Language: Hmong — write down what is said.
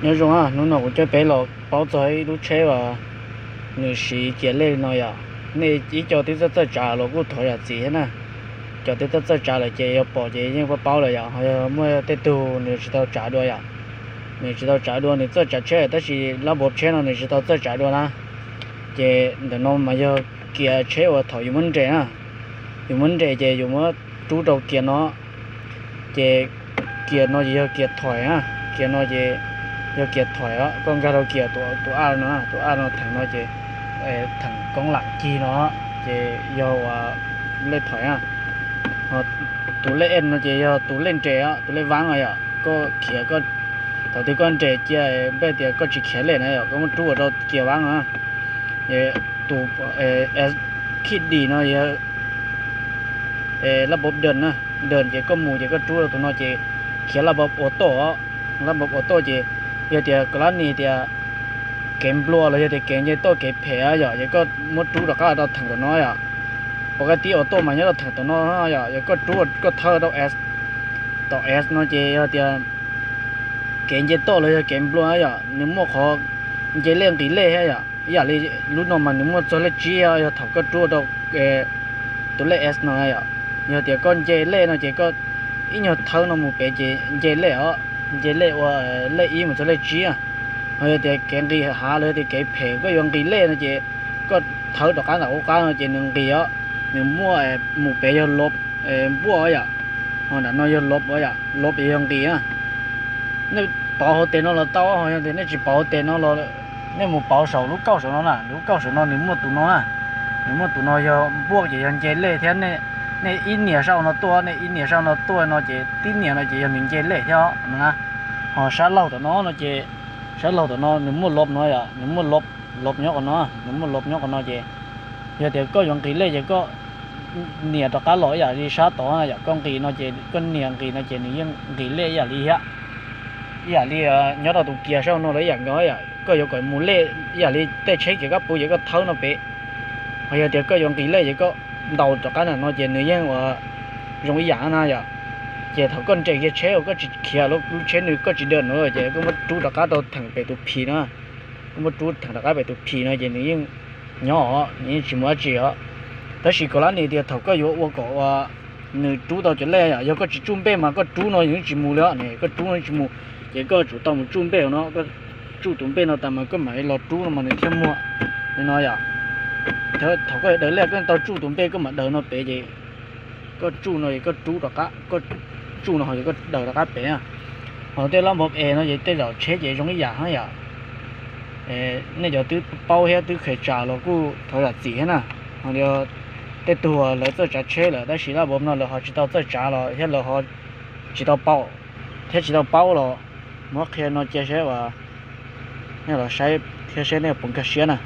Nyob zoo, hnub no kuv coj peb los paub txog ib lub tsheb uas nws siv kiag lej no yom. Nej ib co twb txawj txawj tsav los kuj thov zam txim thiab na. Cov twb txawj txawj tsav lawm ces yog pom ces yeej paub paub lawm yom. Ho yog muaj tej tug nws tsis tau tsav dua yom, nws tsis tau tsav dua, nws txawj tsav tsheb tab sis lab npov tsheb no nws tsis tau txawj tsav dua na. Ces ntawm no mas yog kiag tsheb uas thaum yus muab nres na, yus muab nres ces yus muab rub rau kiag no. Ces kiag no ces yog kiag thoim na, kiag no ces yog kiag thoim os. Koj nkag rau kiag tus a no, tus a no theem no ces theem koob lam cig no, ces yog uas lej thoim na. Tus lej e no ces yog tus lej nres os, tus lej vaab no yom. Koj khiav, thaum twg koj nres cia npej tias koj tsis khiav lej na yom, koj muab rub ua rau kiag vaab no. Tus khij dim no yog lab npov dawm na, dawm ces koj mus ces koj rub rau tus no ces khiav lab npov ua toj, lab npov ua toj ces yog tias koj lab nis tias kev nplua los yog tias kev nce toj kev phem yom, ces koj muab rub rov qab rau theem tom no yom. Pov ka tib ua toj mas nyob rau theem tom no yom, yog koj rub koj thawb rau tom S no ces yog tias kev nce toj los yog kev nplua yom, nws muaj qhov nce lej nqis lej thiab yom. Ib yam li lub no mas nws muaj txog lej tsib, yog thaum koj rub rau tus lej S no yom. Yog tias koj nce lej no ces koj ib nyuag thawb no mus pem ces nce lej os, nce lej ua lej ib mus txog lej tsib. Ho yog tias kev nqis hav los yog tias kev phem koj yuav nqis lej no ces koj thawb rov qab ntawm qub qab no ces nws nqis os, nws muaj mus pem yog lov npuaj yom. Ho nram no yog lov yom, lov yog nqis. Nej pauv hauv tes no los tau, ho yog tias nej tsis pauv hauv tes no los nej mus pauv saum lub kauj saum no na, lub kauj saum no nws muaj tus no na, nws muaj tus no yog npuaj ces yog nce lej thiab. Nej ib nias sab hauv no tuaj, nej ib nias sab hauv no tuaj no ces tib nias no ces yog nws nce lej thiab no na. Ho sab laug tom no no ces, sab laug tom no nws muaj lov no yom, nws muaj lov, lov nyob qhov no, nws muaj lov nyob qhov no ces yog tias koj yuav nqis lej ces koj nias rov qab los ib yam li sab tod yom, koj nqis no ces koj nias nqis no ces nws yeej nqis lej ib yam li thiab. Ib yam li nyob rau tus kiag sab hauv no los ib yam nkaus yom, koj yuav kom mus lej ib yam li tej tsheb kiag kab puv ces koj thawb no pem. Ho yog tias koj yuav nqis lej ces koj ntaus rov qab ntawm no ces nws yeej ua zoo ib yam na yom. Ces thaum koj nres kiag tsheb uas koj tsis khiav lub tsheb nws koj tsis dawm no ces koj muab rub rov qab rau theem pem tus phis no, koj muab rub theem rov qab pem tus phis no ces nws yeej nyob os, nws yeej tsis mus dab tsi os. Tab sis kaum lab nis tias thaum koj yuav ua kom uas nws rub tau cov lej yom, yog koj tsis tsuj npej mas koj rub no nws yeej tsis mus li os, koj rub no tsis mus. Ces koj tsum tau mus tsuj npej no, koj tsuj tus npej no tas mas koj mam li los rub no mas nws thiaj muaj li no yom. Thaum koj yuav daws lej koj tau tsuj tus npej koj mam daws no pem ces koj tsuj no es koj rub rov qab, koj tsuj no ho yog koj daws rov qab pem. Ho tej lab npov es no ces tej zaum tsheb ces zoo ib yam thiab yom. Nej cov twb paub thiab twb kheev tsav los kuj thov zam txim thiab na. Ho tej tug lawv txawj tsav tsheb lawm tab sis lab npov no lawv ho tsis tau txawj tsav los thiab lawv ho tsis tau paub, thiab tsis tau paub los muab qhia no cia seb uas nej los saib thiab seb nej puas nkag siab na.